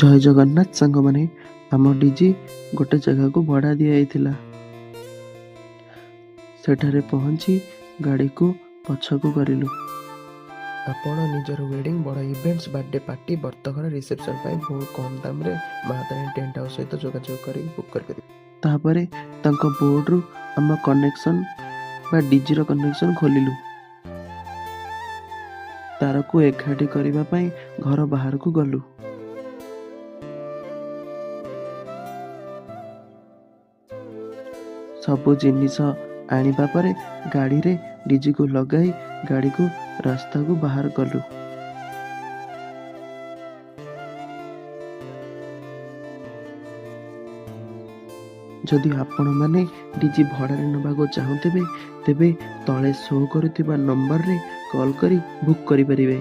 ଜୟ ଜଗନ୍ନାଥ ସାଙ୍ଗମାନେ, ଆମ ଡିଜି ଗୋଟେ ଜାଗାକୁ ଭଡ଼ା ଦିଆଯାଇଥିଲା। ସେଠାରେ ପହଞ୍ଚି ଗାଡ଼ିକୁ ପଛକୁ କରିଲୁ। ଆପଣ ନିଜର ୱେଡ଼ିଂ, ବଡ଼ ଇଭେଣ୍ଟସ୍, ବାର୍ଥଡେ ପାର୍ଟି, ବ୍ରତଘର, ରିସେପସନ୍ ପାଇଁ ବହୁତ କମ୍ ଦାମରେ ମା ତାରିଣୀ ଟେଣ୍ଟ ହାଉସ୍ ସହିତ ଯୋଗାଯୋଗ କରି ବୁକ୍ କରିପାରିବେ। ତାପରେ ତାଙ୍କ ବୋର୍ଡ଼ରୁ ଆମ କନେକ୍ସନ୍ ବା ଡିଜିର କନେକ୍ସନ୍ ଖୋଲିଲୁ। ତାରକୁ ଏକାଠି କରିବା ପାଇଁ ଘର ବାହାରକୁ ଗଲୁ। ସବୁ ଜିନିଷ ଆଣିବା ପରେ ଗାଡ଼ିରେ ଡିଜିକୁ ଲଗାଇ ଗାଡ଼ିକୁ ରାସ୍ତାକୁ ବାହାର କଲୁ। ଯଦି ଆପଣମାନେ ଡିଜି ଭଡ଼ାରେ ନେବାକୁ ଚାହୁଁଥିବେ, ତେବେ ତଳେ ଶୋ କରୁଥିବା ନମ୍ବରରେ କଲ୍ କରି ବୁକ୍ କରିପାରିବେ।